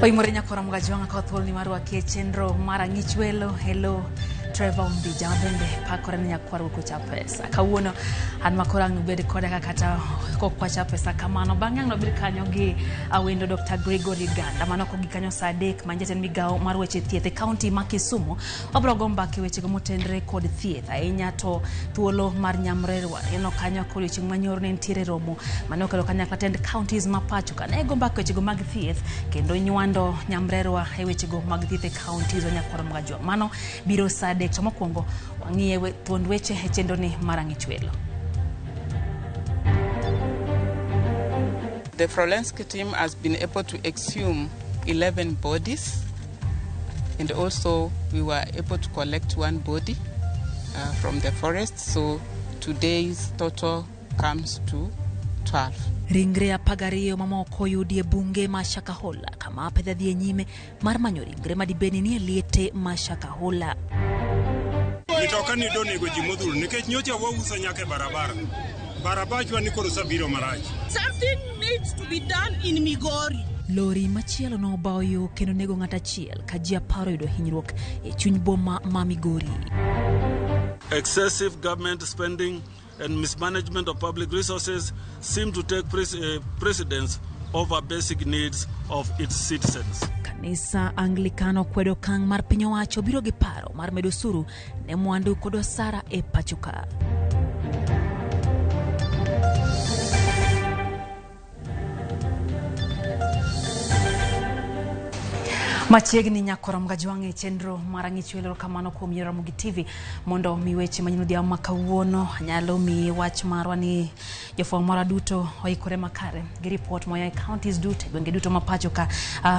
Oimore nyakora Mgajwang'a ka thuoloni mar rwaki e chenro mar Ang'ich Welo. Hello Trevor Ombija ma bende pakore ni nyakwar wuok pesa. Kawuono an makoro ang' ubed koda ka kata kok wacha pesa kamano. Bang'e ang' nobed kanyo gi awendo Dr. Gregory Ganda mano kogik kanyo saa 3 ma jatend migawo mar weche thieth e kaunti ma Kisumu. Wabiro go mbaka e wechego motenre kod thieth ahinya to thuolo mar nyamrerwa. Ineno kanyo ka odiochieng' manyoro ne nitiere romo mane okelo kanyakla tend counties ma pacho ka ne go mbaka wechego mag thieth kendo nywando nyamrerwa e wechego mag thieth e counties wa nyakwar Mgajwa. Mano biro saa 3 to mokwongo wang'iye thuond weche e chenro ni mar Ang'ich Welo. The forensic team has been able to exhume 11 bodies, and also we were able to collect one body from the forest, so today's total comes to 12. Ringre 12 mamoko oyudi e bunge ma Shakahola kama apedha dhi e nyime mar manyo ringre madibed ni nie liete ma Shakahola. Mitoka ni donego ji modhuro nikech nyocha wauso nyaka e barabara. Barabachwa ni koro osebiro marach. Something needs to be done in Migori. Lori machielo nobawo yo kendo nego ng'at achiel ka ji 10 oyudo hinyruok e chuny boma ma Migori. Excessive government spending and mismanagement of public resources seem to take precedence over basic needs of its citizens. Kanisa Anglikano kwedo okang' mar piny owacho biro gi paro mar medo osuru ne mwandu kod osara e pacho ka. Machiegni nyakora Mgajwang' e chenro mar Ang'ich Welo, erokamano kuom yiero Ramogi TV mondo omi weche manyien odhiambo ma kawuono. Nyalo miyi wach marwa ni jofwambo marwa duto oikore makare gi ripot moya e counties duto e gwenge duto ma pacho ka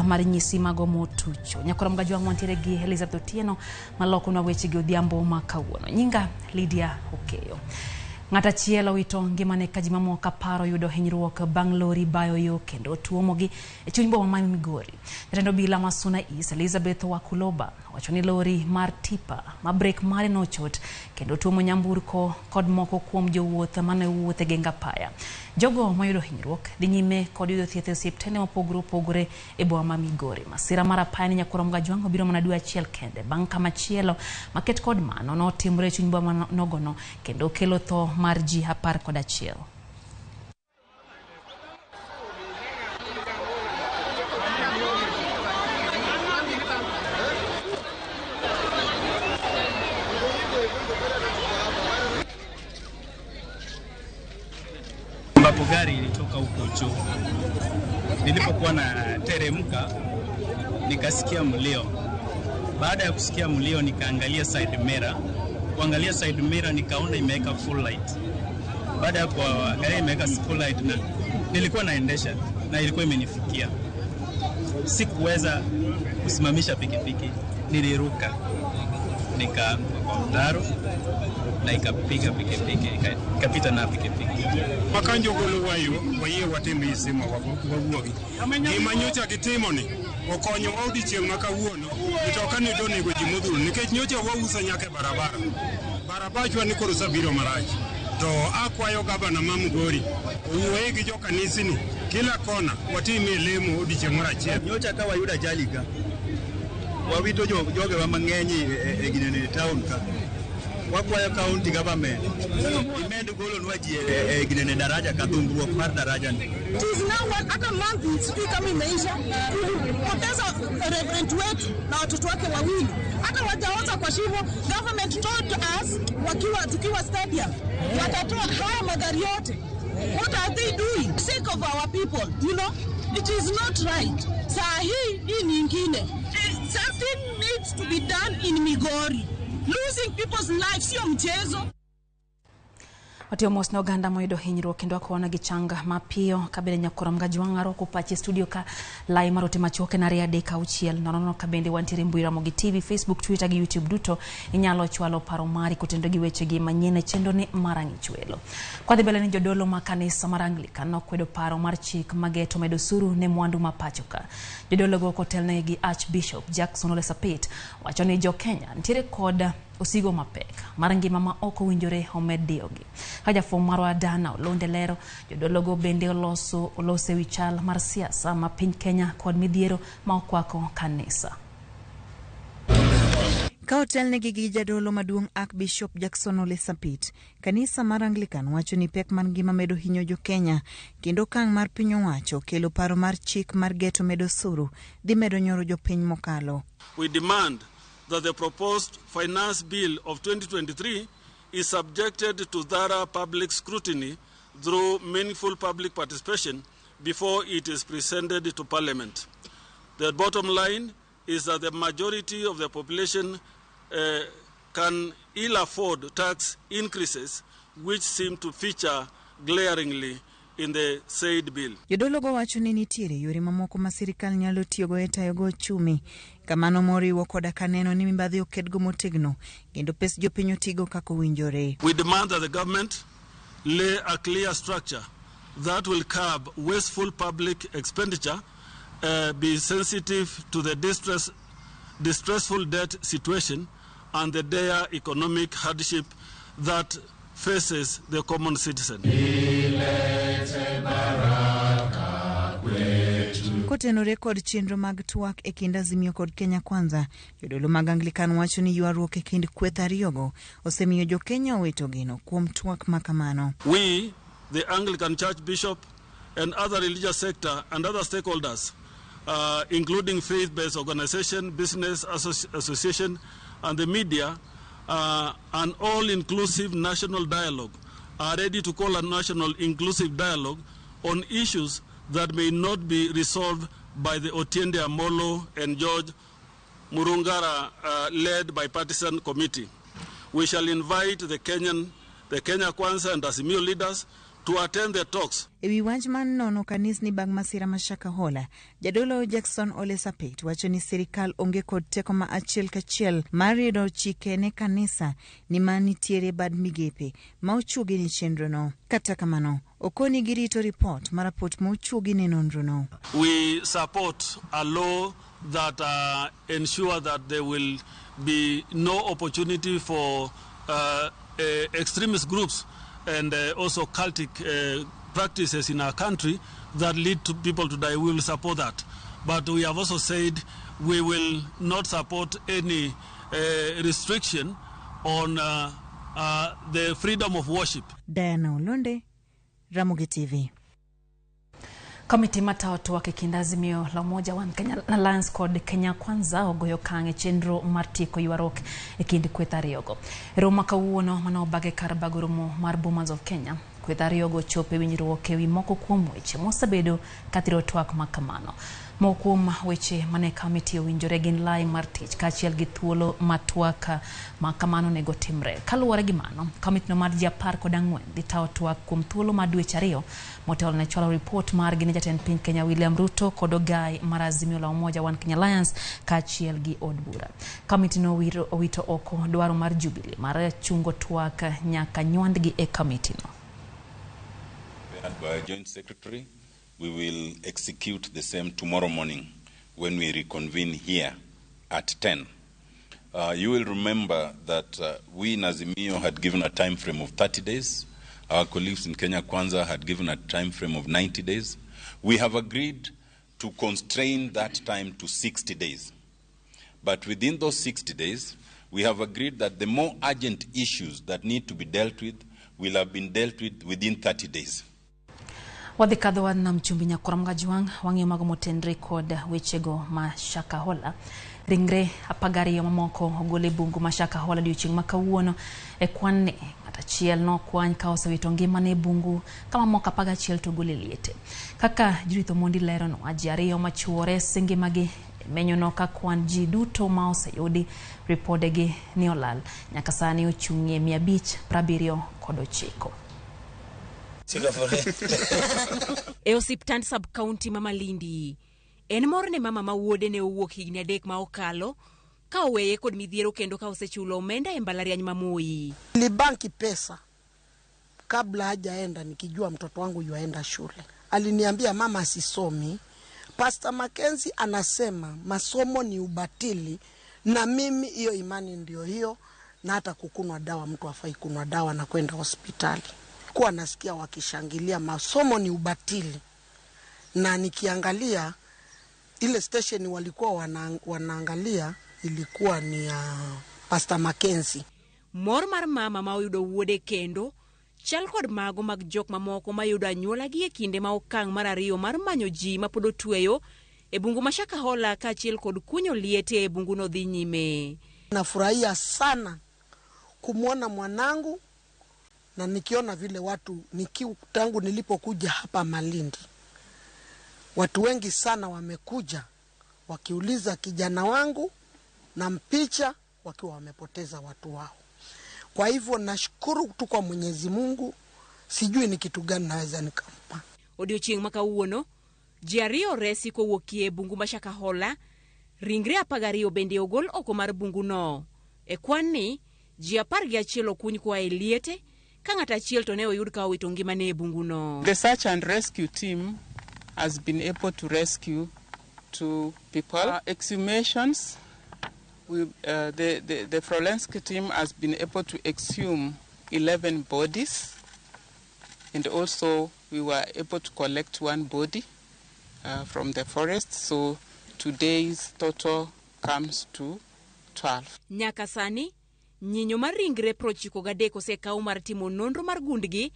mar nyisi mago motucho. Nyakora Mgajwang' wantiere gi Elizabeth Otieno malokonwa weche gi odhiambo ma kawuono. Nyinga Lydia Okeyo. Ng'at achiel owito ngimane ka ji mamoko 10 oyudo hinyruok bang' lori bayo yo kendo tuomogi e chuny boma ma Migori. Jatend obila ma Suna East Elizabeth Wakuloba owacho ni lori mar tipa ma brek mare nochot kendo tuomo nyamburko kod moko kuom jowuoth mane wuotho e geng apaya. Jogo moyudo hinyruok dhi nyime kod yudo thieth e osiptende mopogore opogore e boma ma Migori. Masira mar apaya ni nyakwar Mgajwang' obiro mana dwe achiel kende bang' kamachielo maket kod mano notimore e chuny boma nogono kendo kelo tho mar ji 11. Ambapo gari ilitoka huko juu. Nilipokuwa na teremka nikasikia mlio. Baada ya kusikia mlio nikaangalia side mirror. Kuangalia side mirror nikaona imeweka full light. Baada ya kuangalia imeweka full light na nilikuwa naendesha na ilikuwa imenifikia. Sikuweza kusimamisha pikipiki, niliruka nikaanguka kwa mtaro na ikapiga pikipiki, ikapita na pikipiki. Makanjo golo wayo wayie watim isima wawuogi. Gima nyocha gitimo ni okonyo wa odiochieng' ma kawuono. Mitoka ni donego ji modhuro nikech nyocha wauso nyaka e barabara. Barabachwa ni koro osebiro marach. To akwayo gavana ma Migori owuoye gi jokanisni kila kona watimie lemo odiochieng' moro achiel. Nyocha ka wayudo ajali ka wawito jogewa mang'eny e ginene e town ka. Wakwayo county government imed golonwa ji e ginene daraja ka dhungruok mar daraja ni. It is now one hata month sijui kama imeisha, tulipoteza reverend wetu na watoto wake wawili, hata wajaoza kwa shimo. Government told us tukiwa stadium watatoa haya magari yote. What are they doing? Sake of our people, you know, it is not right. Saa hii nyingine, something needs to be done in Migori. Losing people's lives sio mchezo. Watimo mos ne oganda moyudo hinyruok kendo akona gi changa mapiyo kabende nyakora Mgajwang' arwako pache studio ka lai mar ote machuok en 2 3 6 0 0 kabende wantiere mbui Ramogi TV, Facebook, Twitter gi YouTube duto inyalo chwalo paro mari kotenore gi weche gi manyien e chenro ni mar Ang'ich Welo. Kwadhi mbele ni jodolo ma kanisa mar Anglican nokwedo paro mar chik mageto medo osuru ne mwandu ma pacho ka. Jodolo go kotelnegi gi Archbishop Jackson Ole Sapit wacho ni jo Kenya nitiere kod osigo mapek mar ngima ma ok owinjore omed diyogi. Ka jafwambo marwa Dana Olonde lero, jodologo bende oloso e wi chal mar siasa ma piny Kenya kod midhiero ma okwako kanisa. Ka otelnegi gi jadolo maduong' Archbishop Jackson Ole Sapit, kanisa mar Anglican wacho ni pek mar ngima medo hinyo jo Kenya kendo okang' mar piny owacho kelo paro mar chik mar geto medo osuru dhi medo nyoro jopiny mokalo. We demand that the proposed finance bill of 2023 is subjected to thorough public scrutiny through meaningful public participation before it is presented to Parliament. The bottom line is that the majority of the population can ill afford tax increases which seem to feature glaringly in the said bill. Jodologo wacho ni nitiere yore mamoko ma sirikal nyalo tiyogo e tayogo ochumi, kamano moriwo koda ka neno ni mibadhi okedgo motegno kendo pes jopiny otigo kaka owinjore. We demand that the government lay a clear structure that will curb wasteful public expenditure, be sensitive to the distressful debt situation and the dire economic hardship that faces the common citizen. Kotenore kod chenro mag twak e kind Azimio kod Kenya Kwanza, jodolo mag Anglican wacho ni ywaruok e kind kweth ariyogo osemiyo jo Kenya owito geno kuom twak ma kamano. We, the Anglican Church Bishop and other religious sector and other stakeholders, including faith-based organization, business association, and the media, an all-inclusive national dialogue, are ready to call a national inclusive dialogue on issues that may not be resolved by the Otiende Amolo and George Murungara led bipartisan committee. We shall invite the Kenya Kwanza and Azimio leaders to attend the talks. E wi wach mar nono kanisni bang' masira ma Shakahola, jadolo Jackson Ole Sapit wacho ni sirikal onge kod teko ma achiel kachiel mar riedo chike ne kanisa ni ma nitiere bad migepe ma ochuogi ni chenrono. Kata kamano, okoni girito ripot mar apot ma ochuogi ne nonrono. We support a law that ensure that there will be no opportunity for extremist groups and also cultic practices in our country that lead to people to die. We will support that. But we have also said we will not support any restriction on the freedom of worship. Diana Olonde, Ramogi TV. Komiti matayo twak e kind Azimio la Umoja One Kenya Alliance kod Kenya Kwanza ogoyo okang' e chenro mar tieko ywaruok e kind kweth ariyogo. E romo ma kawuono mane obag e kar bago romo mar Bomas of Kenya, kweth ariyogo ochopo e winjruok ewi moko kuom weche mosebedo kathiro twak ma kamano. Moko kuom weche mane komiti owinjore gin lai mar tich kaachiel gi thuolo ma twak ma kamano onego timre. Kaluwore gi mano, komitino mar ji 14 dhi tayo twak kuom thuolo mar dweche 2 motelo ne chwalo ripot margi ne jatend piny Kenya William Ruto kod ogai mar Azimio la Umoja One Kenya Alliance kaachiel gi od bura. Komitino owito oko dwaro mar Jubilee mar chungo twak nyaka nywandgi e komitino. By Joint Secretary, we will execute the same tomorrow morning when we reconvene here at 10. You will remember that we in Azimio had given a time frame of 30 days. Our colleagues in Kenya Kwanza had given a time frame of 90 days. We have agreed to constrain that time to 60 days. But within those 60 days, we have agreed that the more urgent issues that need to be dealt with will have been dealt with within 30 days. Wadhi kadho wan nam chumbi nyakora Mgajwang' wang'iyo mago motenre kod wechego ma Shakahola. Ringre 12 mamoko ogol e bungu ma Shakahola odiochieng' ma kawuono. E kwan ni ng'at achiel nokwany ka osewito ngimane e bungu ka mamoko 11 to ogol e liete. Kaka Judith Omondi leronwa, ji 2 machuo ores ngimagi e menyono ka kwan ji duto ma oseyudi ripodegi ni olal nyaka sani ochung'ie 579. E osiptand sub-county ma Malindi, en mor ne mama ma wuode ne owuok higni 3 ma okalo ka oweye kod midhiero kendo ka osechulo omenda e mbalariany ma Moi. Nilibanki pesa kabla hajaenda, nikijua mtoto wangu yuaenda shule. Aliniambia mama sisomi. Pastor Mackenzie anasema masomo ni ubatili, na mimi hiyo imani ndio hiyo, Na hata kukunwa dawa, mtu hafai kunwa dawa na kwenda hospitali. Kuwa nasikia wakishangilia masomo ni ubatili, na nikiangalia ile station walikuwa wanaangalia ilikuwa ni ya Pastor Mackenzie. Mor mar mama ma oyudo wuode kendo chal kod mago mag jok mamoko mayudo anyuolagi e kinde ma okang' mar ariyo mar manyo ji mapod otweyo e bungu ma Shakahola kaachiel kod kunyo liete e bunguno dhi nyime. Nafurahia sana kumwona mwanangu na nikiona vile watu tangu nilipokuja hapa Malindi, watu wengi sana wamekuja wakiuliza kijana wangu na mpicha wakiwa wamepoteza watu wao. Kwa hivyo nashukuru tu kwa Mwenyezi Mungu, sijui ni kitu gani naweza nikampa. Odiochieng' ma kawuono, ji ariyo resi kowuokie bungu ma Shakahola, ringre 12 bende ogol oko mar bunguno. E kwan ni, ji 11 okuny koa e liete, ka ng'at achiel to ne oyud ka owito ngimane e bunguno. The search and rescue team has been able to rescue 2 people. Exhumations, the forensic team has been able to exhume 11 bodies, and also we were able to collect 1 body from the forest, so today's total comes to 12. Nyaka sani, nyinyo mar ringre 93 osekaw mar timo nonro mar gundgi,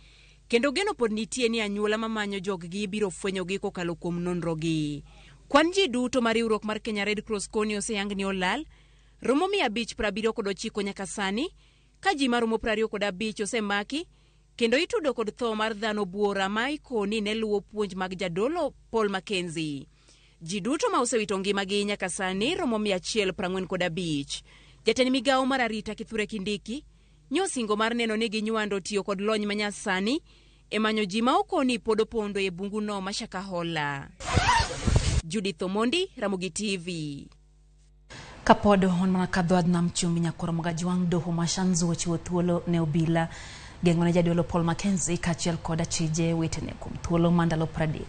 kendo geno pod nitie ni anyuola mamanyo joggi biro fwenyogi kokalo kuom nonrogi. Kwan ji duto mar riwruok mar Kenya Red Cross koni oseyang ni olal, romo 579 nyaka sani, ka ji maromo 25 osemaki, kendo itudo kod tho mar dhano buora ma ikoni ne luwo puonj mag jadolo Paul Mackenzie. Ji duto ma osewito ngimagi nyaka sani romo 145. Jatend migawo mar arita Kithure Kindiki nyosingo mar neno ni ginywando tiyo kod lony manyasani e manyo ji ma okoni pod opondo e bunguno ma Shakahola. Judith Omondi, Ramogi TV. Kapod on mana kadho adh nam chumbi nyakoro Mogajwang' doho ma Shanzu ochiwo thuolo ne obila geng'o ne jadolo Paul Mackenzie kaachiel kod achije wetene kuom thuolo mar ndalo 30.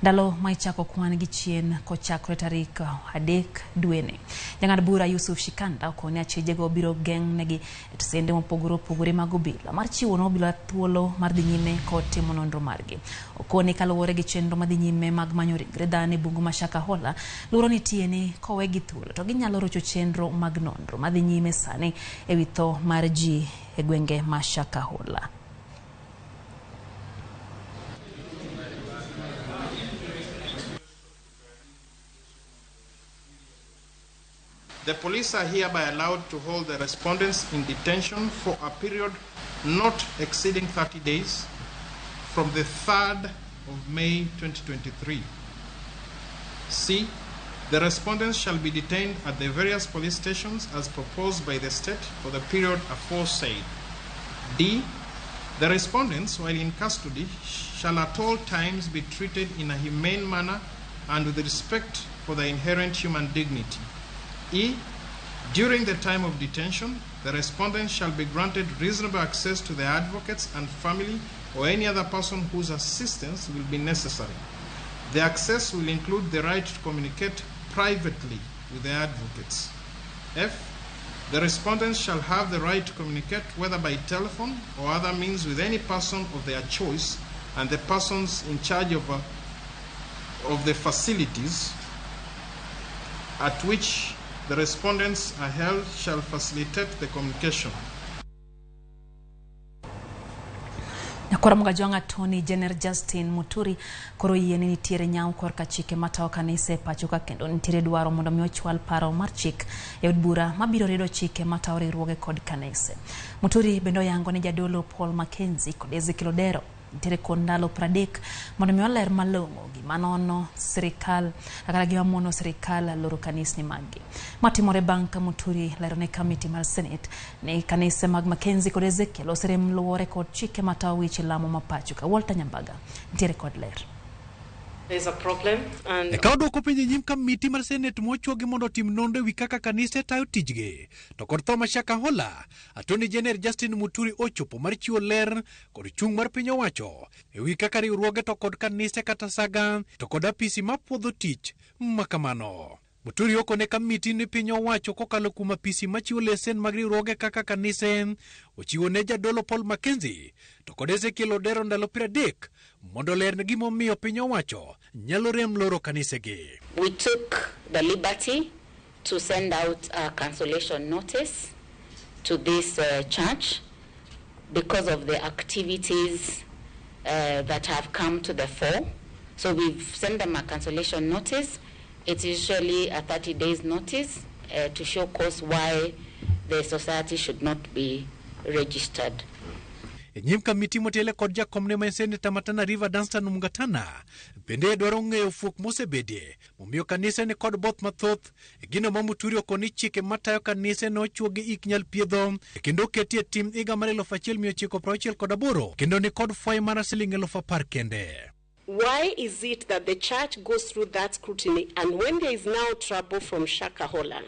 Ndalo ma ichako kwan gi chien kochakore tarik 3 dweni. Jang'ad bura Yusuf Shikanda okone achijego biro geng'negi e tisende mopogore opogore mag obila mar chiwo ne obila thuolo mar dhi nyime kod timo nonro margi. Okone kaluwore gi chenro madhi nyime mag manyo ringre dhano e bungu ma Shakahola, luoro nitie ni kowegi thuolo to ginyalo rocho chenro mag nonro madhi nyime sani ewi tho mar ji e gwenge ma Shakahola. The police are hereby allowed to hold the respondents in detention for a period not exceeding 30 days from the 3rd of May 2023. C. The respondents shall be detained at the various police stations as proposed by the state for the period aforesaid. D. The respondents, while in custody, shall at all times be treated in a humane manner and with respect for their inherent human dignity. E. During the time of detention, the respondents shall be granted reasonable access to their advocates and family or any other person whose assistance will be necessary. The access will include the right to communicate privately with their advocates. F. The respondents shall have the right to communicate whether by telephone or other means with any person of their choice and the persons in charge of the facilities at which the respondents are held shall facilitate the communication. Nyakora Mogajwang' Attorney General Justin Muturi koro yie ni nitiere nyawo korka chike matayo kanise e pacho ka kendo nitiere dwaro mondo mi ochwal paro mar chik e od bura mabiro rido chike matayo riwruoge kod kanise. Muturi bende oyango ni jadolo Paul Mackenzie kod Ezekiel Odero nitiere kod ndalo 30 mondo mi oler malong'o gima nono sirikal kata gima mono sirikal loro kanisni maggi. Matimore bang' ka Muturi lero ne kamiti mar Senate ni kanise mag Mackenzie kod Ezekiel oserem luwore kod chike matayo weche lamo ma pacho ka. Walter Nyambaga nitiere kod ler. There's a problem and Eka odwoko penjo e nyim kamiti mar Senate mochuogi mondo otim nonro ewi kaka kanise tayo tijgi. To kod tho ma Shakahola, Attorney General Justin Muturi ochopo mar chiwo ler kod chung' mar piny owacho ewi kaka riwruoge to kod kanise kata saga to kod apisi mapuodho tich makamano. Muturi okone kamiti ni piny owacho kokalo kuom apisi machiwo lesen mag riwruoge kaka kanise ochiwo ne jadolo Paul Mackenzie to kod Ezekiel Odero ndalo 30 mondo olerne gimomiyo piny owacho nyalo rem loro kanisegi. We took the liberty to send out a cancellation notice to this church because of the activities that have come to the fore. So we've sent them a cancellation notice. It's usually a 30 days notice to show cause why the society should not be registered. E nyim kamiti motele kod jakomne ma en seneta ma Tana River Danstan Mungatana bende dwaro ng'eyo fuok mosebedie momiyo kanise ni kod both mathoth e gino ma Muturi okoni chike matayo kanise nochuogi ik nyal piedho kendo oketie tim higa mar 1968 kendo ni kod fwai mar siling 10,000 kende. Why is it that the church goes through that scrutiny and when there is now trouble from Shakahola?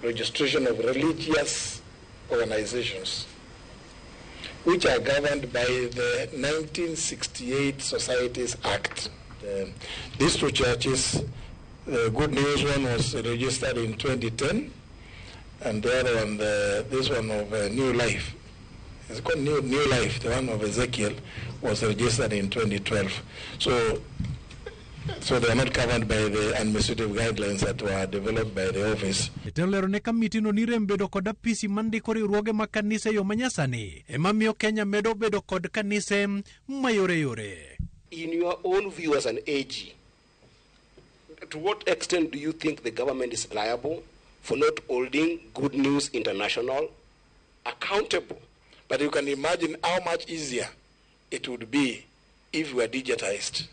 Registration of religious organizations, which are governed by the 1968 Societies Act. These two churches, the Good News one was registered in 2010, and the other one, this one of New Life, it's called New Life, the one of Ezekiel, was registered in 2012. So they are not covered by the administrative guidelines that were developed by the office. Jatelo lero ne kamiti no ni rem bedo kod apisi mandiko riwruoge mag kanise e yo manyasani ema miyo Kenya medo bedo kod kanise mayoreyore. In your own view as an AG, to what extent do you think the government is liable for not holding Good News International accountable? But you can imagine how much easier it would be if we were digitized.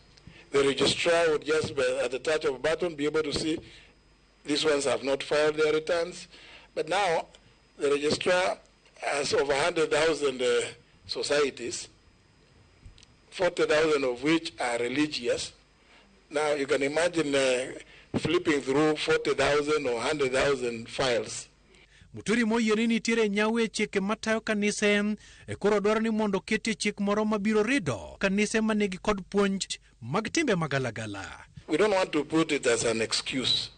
The registrar would just, at the touch of a button, be able to see these ones have not filed their returns. But now, the registrar has over 100,000 societies, 40,000 of which are religious. Now, you can imagine flipping through 40,000 or 100,000 files. Muturi moyie ni nitiere nyawo e chike matayo kanise e koro dwaro ni mondo oketie chik moro mabiro rido kanise manigi kod puonj mag timbe magalagala. We don't want to put it as an excuse,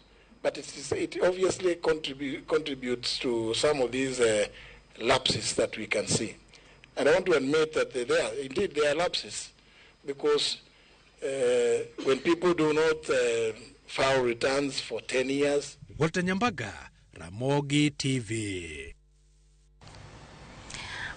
but it obviously contributes to some of these lapses that we can see. And I want to admit that there are lapses, because when people do not file returns for 10 years. Walter Nyambaga, Ramogi TV.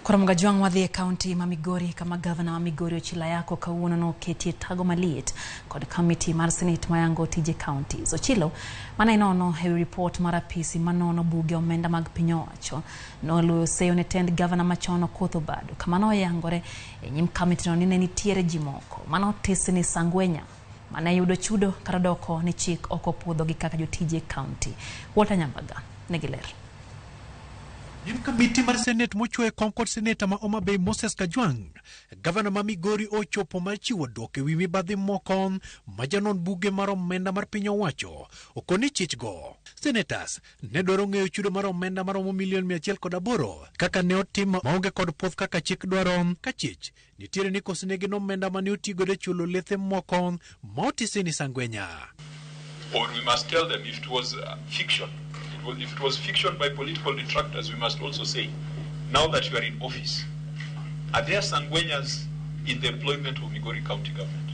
Koro Mgajwang' wadhi e kaunti ma Migori kama gavana wa Migori Ochila Yako kawuono noketie tago maliet kod kamiti mar Senate mayango tije counties. Ochilo mana inono e report mar apisi manono buge omenda mag piny owacho noluwo seyo ne tend gavana machon Okoth Obado kama noyangore e nyim kamiti no ni ne nitiere ji moko manotisi ni Sangwenya mane yudo chudo kata doko ni chik ok opuodhogi kaka jotije kaunti. Walter Nyambaga nigi ler. Nyim kamiti mar Senate mochwe kom kod seneta ma Homa Bay Moses Kajwang', gavana ma Migori ochopo mar chiwo dwoko ewi mibadhi moko ma janon buge mar omenda mar piny owacho okoni chichgo. Senators ne dwaro ng'eyo chudo mar omenda maromo milion 108 kaka ne otim maonge kod puoth kaka chik dwaro ka chich nitiere ni kosenegi omenda mane otigodo e chulo lethe moko ma otisi ni Sangwenya. Or we must tell them if it was fiction. If it was fiction by political detractors, we must also say, now that you are in office, are there Sangwenyas in the employment of Migori County government?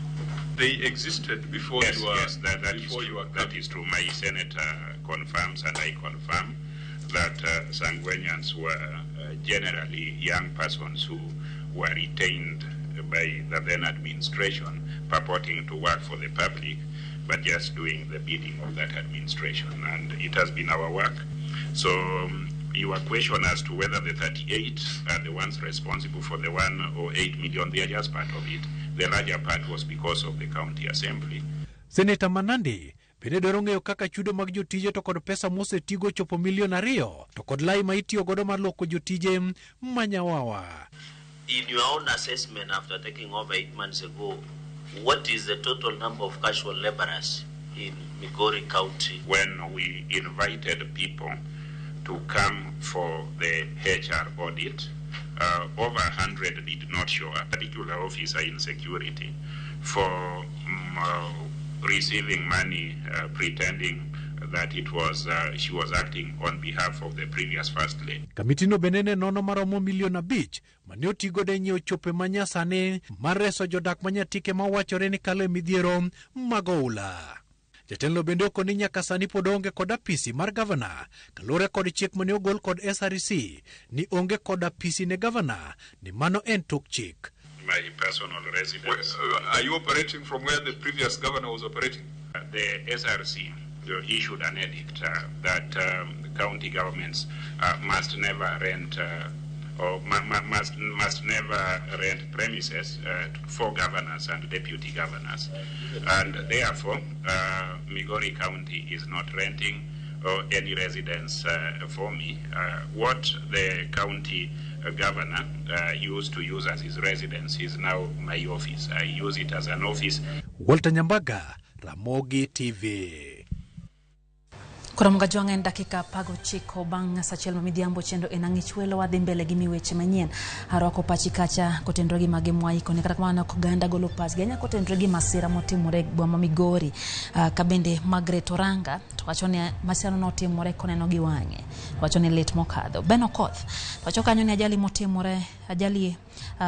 They existed before. Yes, you were. Yes, that is true. That is true. My senator confirms, and I confirm, that Sangwenyans were generally young persons who were retained by the then administration, purporting to work for the public, but just doing the bidding of that administration, and it has been our work. So your question as to whether the 38 are the ones responsible for the 1 or 8 million, they are just part of it. The larger part was because of the county assembly. Senator Manandi bende dwaro ng'eyo kaka chudo mag jotije to kod pesa mosetigo chopo milion 2 to kod lai ma itiyo godo mar loko jotije manyawawa. In your own assessment after taking over 8 months ago, what is the total number of casual laborers in Migori County? When we invited people to come for the HR audit, over 100 did not show up. Particular officer in security for receiving money, pretending that it was she was acting on behalf of the previous First Lady. Kamitino bende ne nono maromo milion 5 mane otigodo e nyiewo chope manyasani mar reso jodak ma Nyatike mawachore ni kalo e midhiero mag oula. Jatelo bende okoni nyaka sani pod onge kod apisi mar gavana kaluwore kod chik mane ogol kod SRC ni onge kod apisi ne gavana ni mano en tok chik. My personal residence. Are you operating from where the previous governor was operating? The SRC issued an edict that the county governments must never rent or must never rent premises for governors and deputy governors, and therefore Migori County is not renting any residence for me. What the county governor used to use as his residence is now my office. I use it as an office. Walter Nyambaga, Ramogi TV. Koro Mgajwang' en dakika 19 bang' sa achiel ma midhiambo chendo en ang'ich welo wadhi mbele gi miweche manyien. Arwako pachi kacha kotenore gi mage mwaikone kata kamano ok oganda golo pachgi ahinya kotenore gi masira motimore e boma Migori. Ka bende Margaret Oranga to wacho ni masirano notimore koneno gi wang'e. Wacho ni lit mokadho. Ben Okoth wacho kanyo ni ajali motimore ajali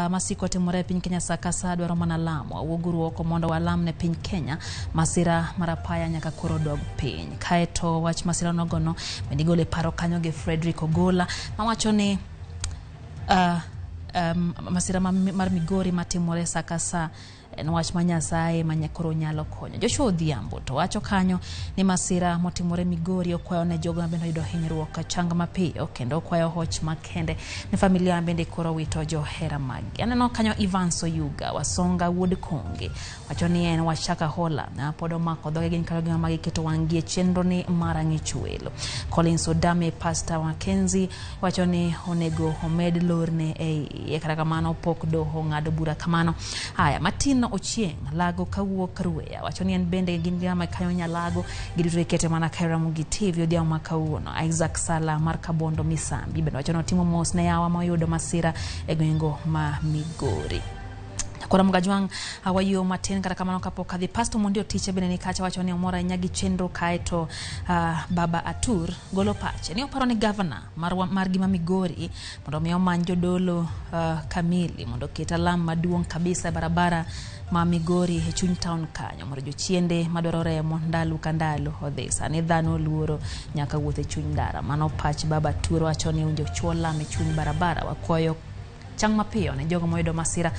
masiko timore e piny Kenya sa ka sa dwaro mana lamo. Awuoguru oko mondo walam ne piny Kenya masira mar apaya nyaka koro dog piny. Kaeto wach masira nogono bende igolo e paro kanyo gi Frederick Ogola mawacho ni masira mar Migori matimore sa ka sa en wach ma Nyasaye ma koro nyalo konyo. Joshua Odhiambo to wacho kanyo ni masira motimore Migori okwayo ne jogo ma bende oyudo hinyruok chang mapiyo kendo okwayo hoch makende ne familia bende koro wito johera maggi. Aneno kanyo Evans Oyuga Wasonga wuod Konge wacho ni en wachaka hola na pod omako dhoge gin kalo gima magiketo wang'gi e chenro ni mar ang'ich welo. Collins Odame Pastor Mackenzie wacho ni onego omed lorne e iye kata kamano pok doho ng'ado bura kamano. Haya Martin Ochieng lago kawuok Rweya wacho ni en bende gin gama kanyo nyalago giduto ikete mana ka Ramogi TV odhiambo ma kawuono. Isaac Sala mar Kabondo Misambi bende wacho ni otimo mos ne yawa moyudo masira e gwenge ma Migori. Koro Mgajwang' wayo matin kata kamano kapok adhi Pastor Mondi Otiche bende ni kacha wacho ni omor ahinya gi chenro kaeto Baba Atur golo pache ni oparo ni gavana mar gima Migori mondo mi omany jodolo kamili mondo oket alam maduong' kabisa e barabara ma Migori e chuny town kanyo mondo jochiende madwaro remo ndalo ka ndalo odhi. Sani dhano oluoro nyaka wuoth e chuny ndara. Mano pach Baba Atur wacho ni owinjo chuo lam e chuny barabara. Wakwayo chang mapiyo ne jogo moyudo masira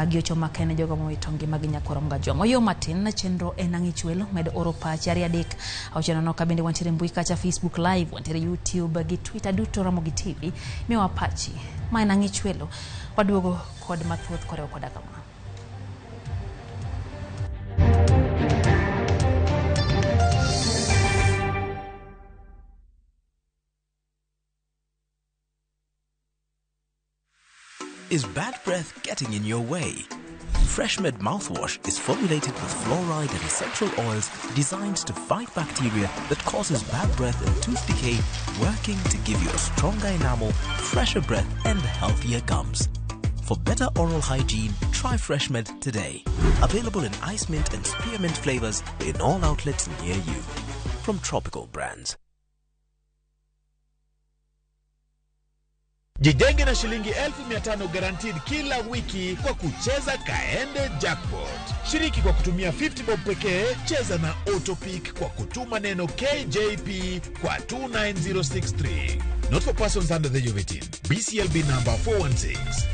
gi ocho makene jogo mowito ngimagi nyakwaro Mgajwang'. Oyo matin na chenro en ang'ich welo med oro pachi 2 3 6 9 ka bende wantiere mbui kacha Facebook live wantiere YouTube gi Twitter duto Ramogi TV miwa pachi ma en ang'ich welo waduogo kod mathoth korewo koda kama. Is bad breath getting in your way? FreshMed mouthwash is formulated with fluoride and essential oils designed to fight bacteria that causes bad breath and tooth decay, working to give you a stronger enamel, fresher breath, and healthier gums. For better oral hygiene, try FreshMed today. Available in ice mint and spearmint flavors in all outlets near you. From Tropical Brands. Jijenge na shilingi 1500 guaranteed kila wiki kwa kucheza Kaende Jackpot. Shiriki kwa kutumia 50 bob pekee, cheza na Autopick kwa kutuma neno KJP kwa 29063. Not for persons under the age of 18. BCLB number 416.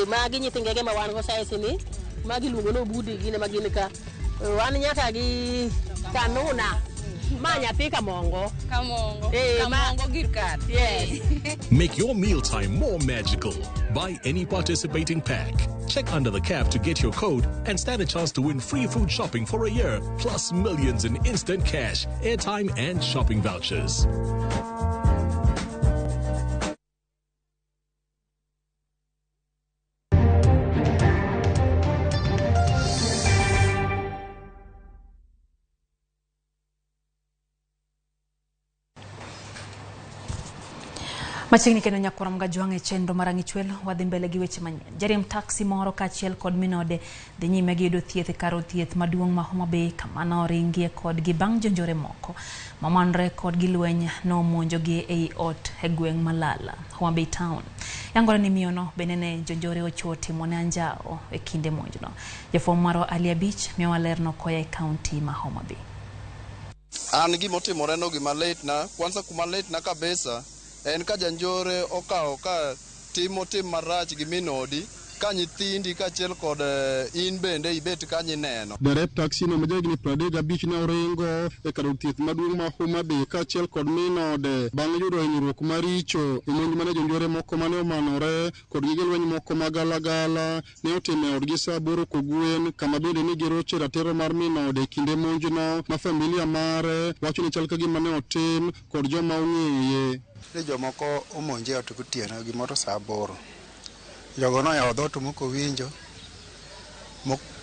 Magi nyithindege ma wan go size ni magi luongo ni obudi gine ma gin ka wan nyaka gi kanuna ma nyathi kamongo kamongo kamongo gir kar. Yes. Make your mealtime more magical. Buy any participating pack. Check under the cap to get your code and stand a chance to win free food shopping for a year, plus millions in instant cash, airtime and shopping vouchers. Machiegni kendo nyakwar Mgajwang' e chenro mar Ang'ichwelo wadhi mbele gi weche manyien. Jariemb taksi moro kaachiel kod minode dhi nyime gi yudo thieth e kar od thieth maduong' ma Homa Bay kama noringie kodgi bang' jonjore moko mamanre kod gi lweny nomonjogi ei ot e gweng' Malala, Homa Bay town. Yangore ni miyono bende ne jonjore ochuo timone anjawo e kinde monjno. Jafwambo marwa Ali Abich miyowa lerno koya e kaunti ma Homa Bay. An gimotimore no gima litna, kwanza kuma litna kabisa en ka janjore okawo ka timo tim marach gi min odi ka nyithindi kaachiel kod in bende ibet kanyo ineno. Derep taksi no ma jahigni 35 ne oringo e kar od thieth maduong' ma Homa Bay kaachiel kod min ode bang' yudo hinyruok maricho e monj mane jonjore moko mane omanore kod gige lweny moko magalagala ne otimo e odgi saa 8 kogwen kama bende ne giroche ratiro mar min ode e kinde monjno ma familia mare wacho ni chal ka gima ne otim kod joma ong'eye. Ni jomoko omonje ot gotieno gimoro saa 8. Jogo noyawo dhoot mok owinjo.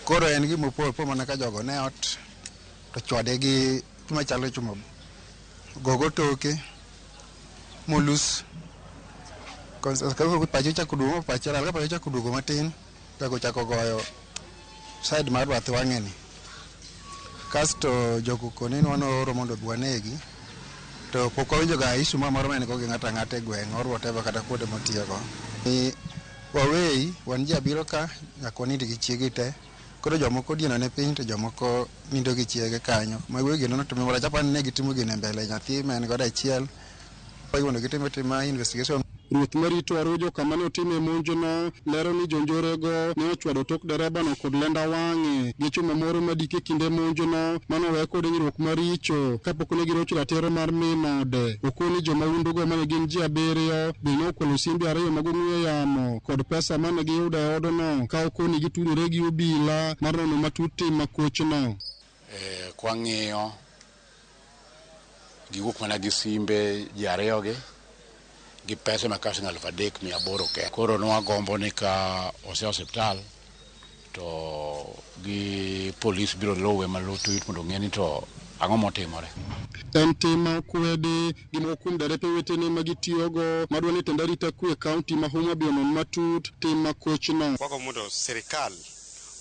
Koro en gima opo mana ka jogo ne ot to chwade gi gima chalo chuma gogo toke molus. Pache ochako duogo pache lal, ka pache ochako duogo matin jogo ochako goyo side mar bath wang'e ni. Kasto jogo koni nooro mondo obi wanegi. To pok wawinjo ga issue moro ma en go gi ng'ato ang'ata e gweng' or whatever kata kuonde motiyogo. Ni wawei wan ji abiro ka nyaka wanind gi chiege te. Koro jomoko odieno ne piny to jomoko nindo gi chiege kanyo. Mago gino notimo marach apani ne gitimo gino e mbele nyathi ma en godo achiel. Mondo gitim atima investigation. Ruoth marito Arujo kama ne otime monjno lero ni jonjorego ne ochwado tok derebano kod lenda wang'e gi chuma moro madike kinde monjno manowe kod hinyruok maricho kapok ne girocho ratiro mar min ode. Okoni jomahundugo mane gin ji 7 be nokwalo simbe 2 mag ong'we yamo kod pesa mane giyudo e odno ka okoni gitudore gi obila mar nono matut tim makochno. Kwang'iyo giwuok mana gi simbe ji 2 gi gi pesa ma ka siling 3,800 ke. Koro nwagombo ni ka ose osiptal to gi polis biro luwe malutut mondo ong'e ni to ang'o motimore. En tim ma okwedi gi moko kuom derepe wetene ma gitiyogo madwa ni tend arita kwe e kaunti ma Homa Bay onon matut tim makochno. Wagombo mondo sirikal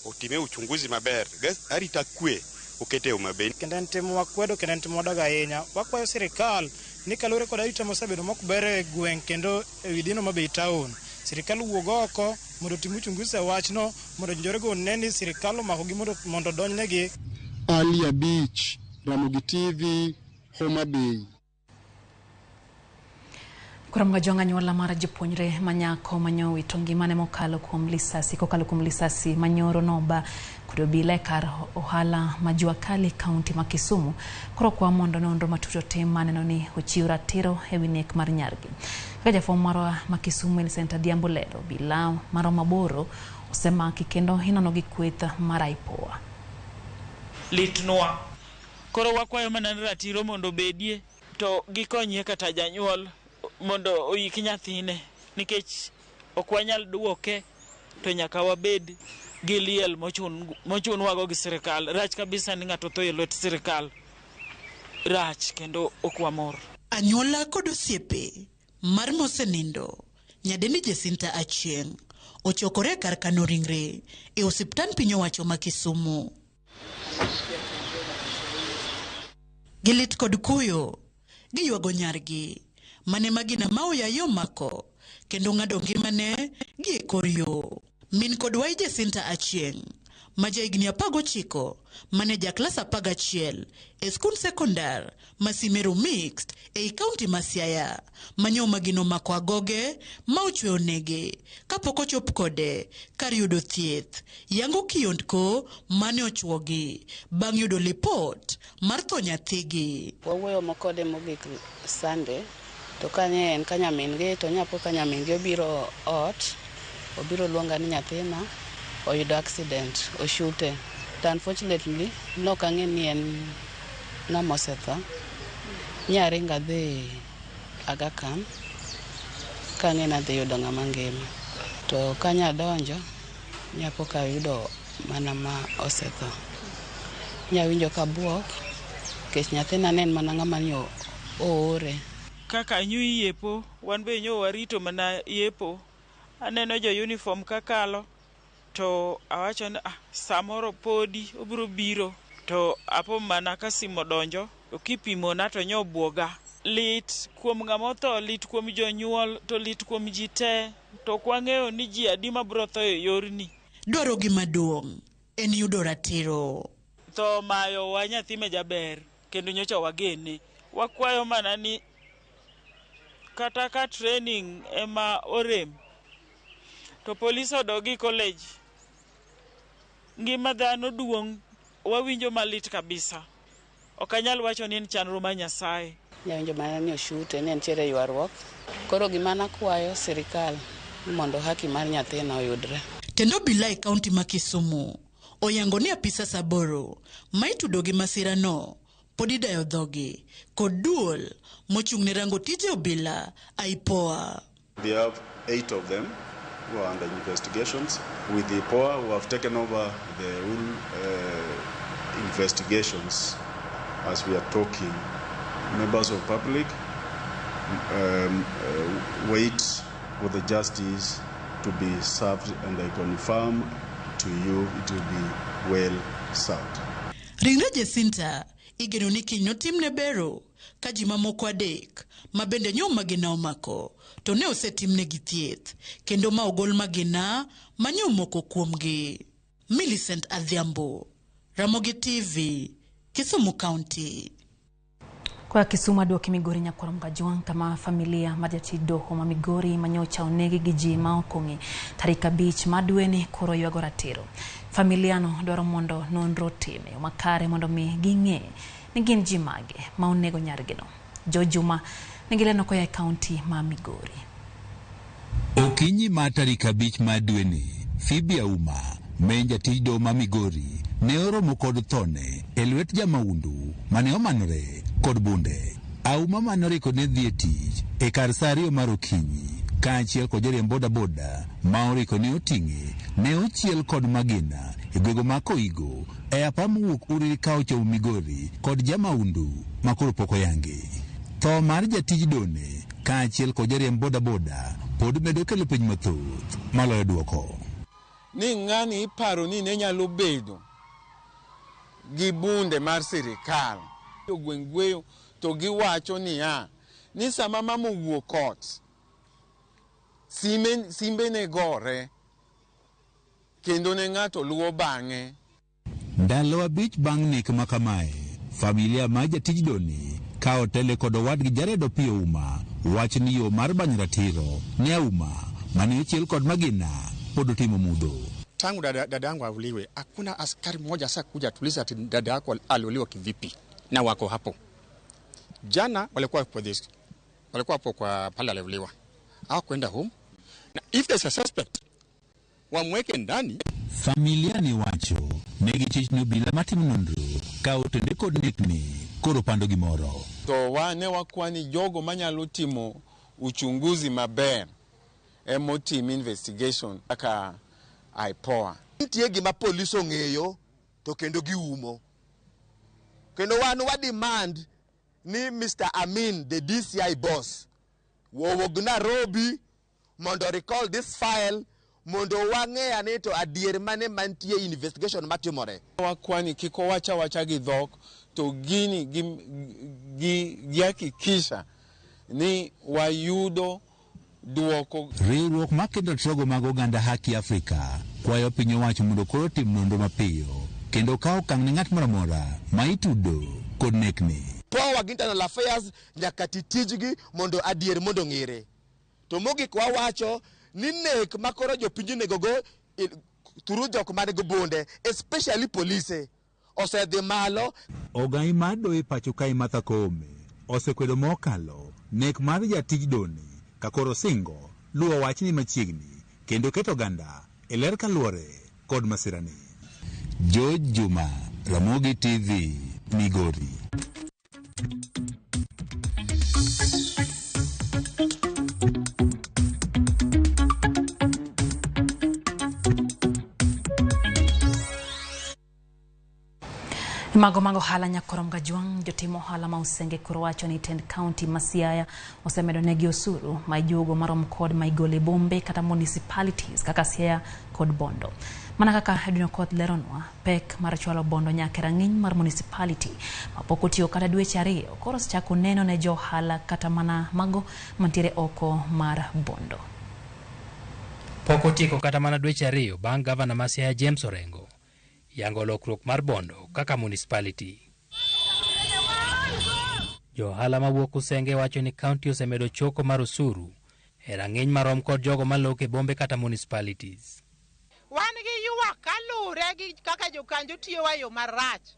otime uchunguzi maber, arita kwe okete e Homa Bay. Kendo en tim wakwedo kendo en tim wadago ahinya. Wakwayo sirikal ni kaluwore kod arita mosebedo mok ber e gweng' kendo e wi Homa Bay town. Sirikal wuog oko mondo otim uchunguzi e wachno mondo jonjorego one ni sirikal omakogi mondo odonjnegi. Ali Abich, Ramogi TV, Homa Bay. Koro Mgajwang' anyuola mar jopuonjre manyako manyowito ngimane mokalo kuom lisasi kokalo kuom lisasi manyoro noba kod obila e kar ohala ma Jua Kali kaunti ma Kisumu koro kwa mondo nonro matut otim maneno ni ochiw ratiro e wi nek mar nyargi. Kaka jafwambo marwa ma Kisumu Millicent Adhiambo lero, obila maromo 8 osemaki kendo inono gi kweth mar IPOA. Litnwa. Koro wakwayo mana ni ratiro mondo obedie to gikonyie kata janyuol mondo oik nyathine nikech ok wanyal duoke to nyaka wabed gi liel mochunwago gi sirikal. Rach kabisa ni ng'ato tho e lwet sirikal. Rach kendo ok wamor. Anyuola kod osiepe mar mosenindo nyadendi Jacinta Achieng' ochokore kar kano ringre e osiptand piny owacho ma Kisumu. Gilit kod kuyo giywago nyargi mane magina ma oyayi omako kendo ng'ado ngimane gi e kor yo. Min kod wai Jacinta Achieng' ma jahigni 19 mane ja klas 11 e skund sekondar ma Simeru Mixed ei kaunti ma Siaya manyo magino omako agoge ma ochweyo nege kapok ochop kode kar yudo thieth. Yango kiondko mane ochuogi bang' yudo lipot mar tho nyathigi. Wawuoyo kode mogik Sunday to kanye en ka nyamin-gi to nyapo ka nyamin-gi obiro ot obiro luonga ni nyathina oyudo accident oshute to unfortunately nok ang'e ni en ng'ama osetho. Nyaringo adhi Aga Khan kang'e ni adhi yudo ng'ama ngima to kanya donjo nyapo ka ayudo mana ma osetho. Nyawinjo ka abuok nikech nyathina ne en mana ng'ama ni oore. Kaka nyo iyepo, wan be nyo warito mana yepo. Aneno jo uniform kakalo to awacho ni samoro podi obiro biro to apo mana ka simo donjo to kipimona to nyo buoga. Lit kuom ng'ama otho, lit kuom jonyuol, to lit kuom ji te, to ok wang'eyo ni ji adi mabiro tho e yorni. Dwaro gi maduong' en yudo ratiro. Tho mayo wa nyathi ma jaber kendo nyocha wagene. Wakwayo mana ni kata ka training ema orem to polis odogi college. Ngima dhano duong', wawinjo malit kabisa. Ok anyal wacho ni en chandruok mar Nyasaye. Nyawinjo mana ni oshute, ni nitiere ywaruok. Koro gima nakwayo sirikal ni mondo haki mar nyathina oyudre. Tend obila e kaunti ma Kisumu oyango ni apisas 8 ma itudo gi masirano pod idayo dhogi kod duol mochung' ne rango tije obila IPOA. We have 8 of them who are under investigations with the IPOA who have taken over the whole investigations as we are talking. Members of public wait for the justice to be served, and I confirm to you it will be well served. Ringre Jacinta igeno ni kiny notimne bero ka ji mamoko 3 ma bende nyo magina omako to ne osetimnegi thieth kendo ma ogol magina ma nyo moko kuomgi. Millicent Adhiambo, Ramogi TV, Kisumu County. Kwa Kisumu aduoki Migori nyakwar Mgajwang' kama familia mar jatij doho ma Migori manyocha onegi gi ji ma ok ong'e tarik 5 mar dweni koro ywago ratiro. Familiano dwaro mondo nonro otim e yo makare mondo mi ging'e ni gin ji mage ma onego nyargino. Jo Juma nigi leno koa e kaunti ma Migori. Okinyi mar tarik 5 mar dweni, Phoebe Auma, ma en jatij doho ma Migori, ne oromo kod thone e lwet jamaundu mane omanore kod bunde. Auma mane oriko ne dhi e tich e kar saa 2 mar okinyi kaachiel kod jariemb bodaboda ma oriko ne oting'e ne ochiel kod magina e gwenge ma Koigo e apa mowuok Uriri ka ochomo Migori kod jamaundu ma koro pok oyangi. Tho mar jatij done kaachiel kod jariemb bodaboda pod medo kelo piny mathoth maloyo duoko. Ni ng'ani iparo ni ne nyalo bedo gi bunde mar sirikal. Jogweng' gweyo to giwacho niya, ni sama mama owuok ot, simbe ne gore kendo ne ng'ato luwo bang'e. Ndalo 5 bang' nek ma kamae, familia mar jatij doni ka otele kod owadgi Jared Opiyo Auma wach ni yo mar banyo ratiro ne Auma mane ochiel kod magina pod otimo mudho. Tangu dada yangu auliwe, hakuna askari mmoja sasa kuja tuliza ati dada yako aliuliwa kivipi, na wako hapo. Jana walikuwa polisi, walikuwa hapo kwa pale aliuliwa. Hawakwenda home. Na if there's a suspect, wamweke ndani. Familia ni wacho negi chich ni obila matimo nonro ka otende kod nekni koro pando gimoro. To wane wakwani jogo manyalo timo uchunguzi maber emotim investigation kaka IPOA. Nitie gima polis ong'eyo to kendo giumo. Kendo wan wa demand ni Mr. Amin, the DCI boss, owuog Nairobi mondo recall this file mondo wang'e ane to adier mane mantie investigation matimore. Wakwani kik owacha wacha gi dhok to gini gihakikisha ni wayudo duoko. Riwruok makedo ratiro mag oganda Haki Afrika kwayo piny owacho mondo koro otim nonro mapiyo kendo kawo okang' ne ng'at moro amora ma itudo kod nekni. Power gi Internal Affairs nyaka ti tijgi mondo adier mondo ng'ere. To mogik wawacho ni nek makoro jopiny onego go through jok man gi bunde, especially polise, osedhi malo. Ogai mar doho e pacho kae Martha Koome osekwedo mokalo nek mar jatij doni ka koro singo luwo wachni machiegni kendo keto oganda e ler kaluwore kod masirani. George Juma, Ramogi TV, Migori. Mago mag ohala nyakorom Gajwang', jotim ohala ma Usenge koro wacho ni tend kaunti ma Siaya osemedo negi osuru ma ijuogo marom kod ma igolo e bombe kata municipalities kaka Siaya kod Bondo. Mana kaka Edwin Okoth leronwa, pek mar chwalo Bondo nyaka e rang'iny mar municipality mapok otiyo kata dweche 2 koro osechako neno ne jo ohala kata mana mago mantiere oko mar Bondo. Pok otieko kata mana dweche 2 bang' gavana ma Siaya James Orengo yango lokruok mar Bondo kaka municipality. Jo ohala mawuok Usenge wacho ni kaunti osemedo choko mar osuru e rang'iny marom kod jogo malok e bombe kata municipalities. Wan gi ywak kaluwre gi kaka jokanjo tiyowa yo marach.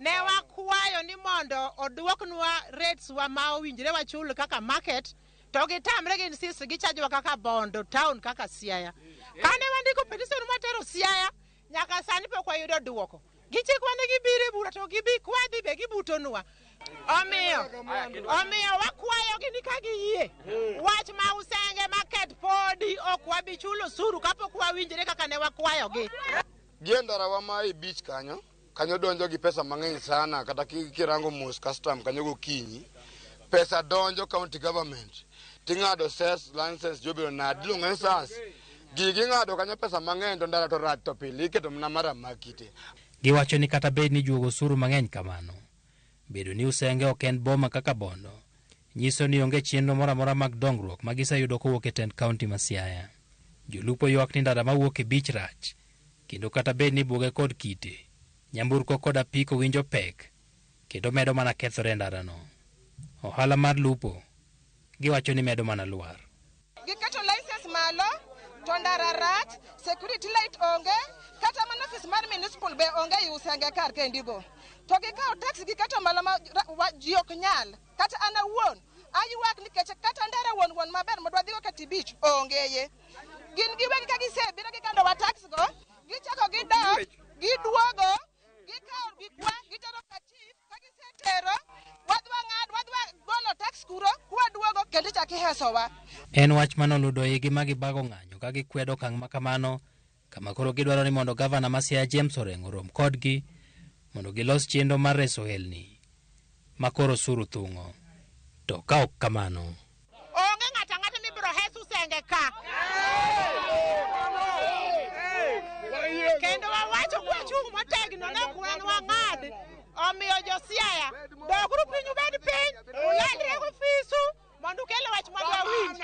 Ne wakwayo ni mondo oduoknwa rates wa ma owinjre wachul kaka market, to gitamre gi insist gichajwa kaka Bondo town kaka Siaya. Kane wandiko petition mwatero Siaya, nyaka sani pok wayudo duoko. Gichikwa ni gibiro e bura to gibi kwadhi be gibutonwa. Omiyo wakwayogi ni ka giyie wach ma Usenge market podi ok wabi chulo osuru kapok wawinjre kaka ne wakwayogi. Gi ndarawa ma e beach kanyo, kanyo donjo gi pesa mang'eny sana, kata kirango mos custom kanyo gokinyi, pesa donjo county government, ting'ado cess, license, jobiro nadi, iluongo ni SAS. Gigi ng'ado kanyo pesa mang'eny to ndara to rach to pile iketo mana mara makite. Giwacho ni kata bed ni juogo osuru mang'eny kamano, bedo ni Usenge ok en boma kaka Bondo nyiso ni onge chenro moro amora mag dongruok ma giseyudo kowuok e tend kaunti ma Siaya. Jolupo ywak ni ndara mawuok e beach rach, kendo kata bed ni buge kod kite, nyamburko kod apiko winjo pek, kendo medo mana kethore e ndarano. Ohala mar lupo giwacho ni medo mana lwar. Giketo license malo, to ndara rach, security light onge, kata mana office mar municipal be onge i Usenge kar kendigo. To gikawo tax giketo malo ma ji ok nyal. Kata an awuon aywak nikech kata ndara wuon maber modwa dhigo kati beach ongeye. Gin giwegi ka gisebiro gikandowa tax go, gichako gidok, giduogo, gikawo gikwa, gitero ka chief, ka gisetero, wadwa ng'ad, wadwa golo tax kuro, kwaduogo kendo ichako ihesowa. En wach manoludo igi ma gibago ng'anyo ka gikwedo okang' ma kamano, kama koro gidwaro ni mondo gavana ma Siaya James Orengo orom kodgi mondo gilos chenro mar reso ohelni ma koro osuru thung'o. To ka ok kamano, onge ng'ato ang'ata mibiro hes Usenge ka. Kendo wawacho kwachung' motegno ni ok wan wang'ad. Omiyo jo Siaya, doguru piny ubed piny, ulandre ofisu mondo ukel wach mondo wawinj.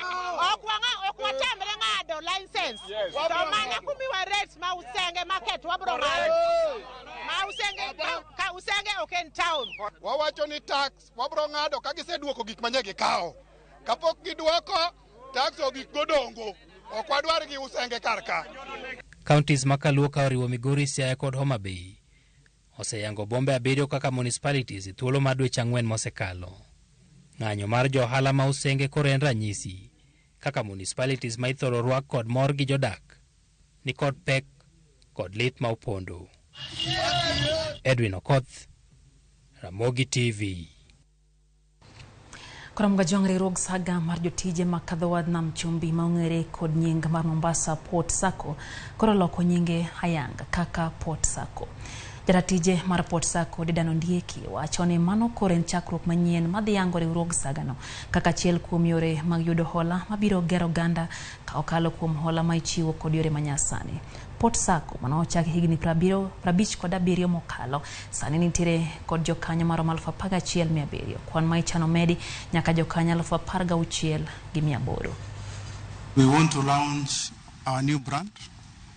Ok watamre ng'ado license. To mana kumiwa rates ma Usenge market wabro ng'ado. Ma Usenge ka Usenge ok en town. Wawacho ni tax wabro ng'ado ka giseduoko gik manye gikawo. Kapok giduoko tax ogik godongo. Ok wadwar gi Usenge kar ka. Counties ma Kaluo ka oriwo Migori, Siaya kod Homa Bay oseyango bombe 7 kaka municipalities e thuolo mar dweche 4 mosekalo. Ng'anyo mar jo ohala ma Usenge koro en ranyisi kaka municipalities ma ithoro rwak kod mor gi jodak ni kod pek kod lit ma opondo. Edwin Okoth, Ramogi TV. Koro Mgajwang' riwruog saga mar jotije ma kadho wadh nam chumbi ma ong'ere kod nying mar Mombasa Port Sacco koro loko nyinge ayanga kaka Port Sacco. Jaratije mar Port Sacco Dedan Ondieki wacho ni mano koro en chakruok manyien madhi yango riwruog sagano kaka achiel kuom yore mag yudo hola mabiro gero oganda ka okalo kuom hola ma ichiwo kod yore manyasani. Port Sacco mane ochaki higni 57 mokalo sani nitiere kod jokanyo maromo 11,700, kwan ma ichano medi nyaka jokanyo 16,800. We want to launch our new brand,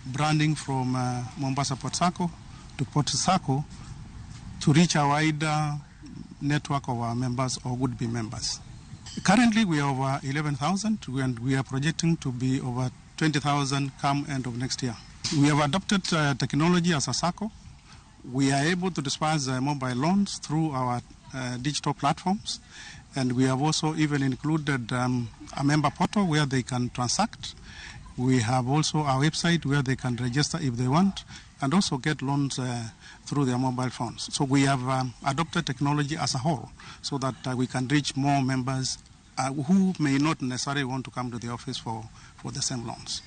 branding from Mombasa Port Sacco to Port Sacco to reach a wider network of our members or would-be members. Currently we are over 11,000 and we are projecting to be over 20,000 come end of next year. We have adopted technology as a SACCO. We are able to disperse mobile loans through our digital platforms, and we have also even included a member portal where they can transact. We have also our website where they can register if they want and also get loans through their mobile phones. So we have adopted technology as a whole so that we can reach more members who may not necessarily want to come to the office for the same loans.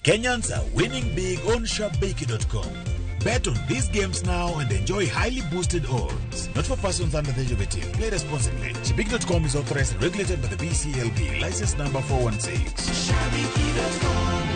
Kenyans are winning big on Shabiki.com. Bet on these games now and enjoy highly boosted odds. Not for persons under the age of 18. Play responsibly. Shabiki.com is authorized and regulated by the BCLB. License number 416. Shabiki.com.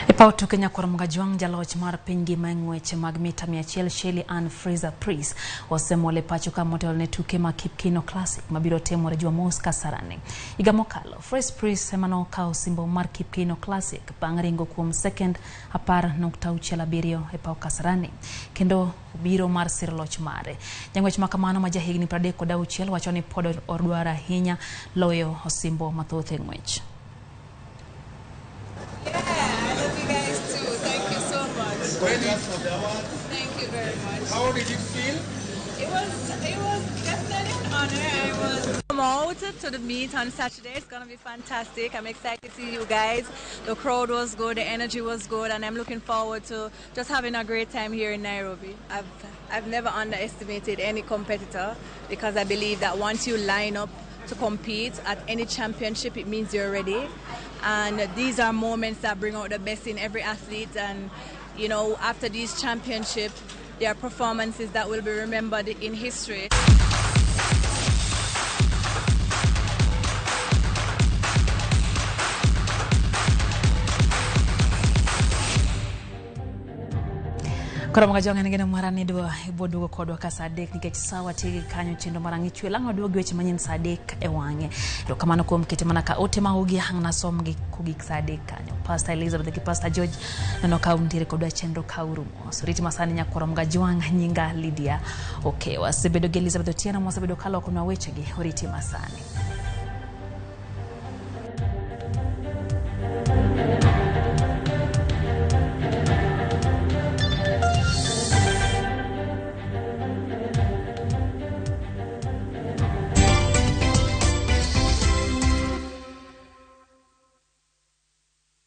E paw tuke nyakwar Mgajwang' jaloch mar piny ngima e ng'weche mag mita 100 Shelly Ann Fraser-Pryce osemol e pacho ka motelo ne tuke mag Kip Keino Classic mabiro timore Jumamos Kasarani. Higa mokalo, Fraser-Pryce ema nokawo osimbo mar Kip Keino Classic bang' ringo kuom sekend 10.67 e paw Kasarani kendo obiro mar siro loch mare. Jang'wech ma kamano ma jahigni 36 wacho ni pod odwaro ahinya loyo osimbo mathoth e ng'wech. I love you guys too. Thank you so much. Thank you very much. How did it feel? It was definitely an honor. I was come out to the meet on Saturday. It's gonna be fantastic. I'm excited to see you guys. The crowd was good, the energy was good, and I'm looking forward to just having a great time here in Nairobi. I've never underestimated any competitor because I believe that once you line up to compete at any championship, it means you're ready. And these are moments that bring out the best in every athlete. And after these championships, there are performances that will be remembered in history. Koro Mgajwang' en geno mara ni dwa ibiro duogo kodwa ka saa 3 nikech sawa tigi kanyo chenro mar ang'ich lang' waduog gi weche manyien saa 3 e wang'e. Erokamano kuom kete mana ka ote maugi ang' nasom gi kogik saa 3 kanyo. Pastor Elizabeth gi Pastor George neno ka untiere kodwa chenro ka urumo. So rit masani nyakwaro Mgajwang' nyinga Lydia Okewa. Asebedo gi Elizabeth Otieno mwasebedo kalokonwa wechegi oriti masani.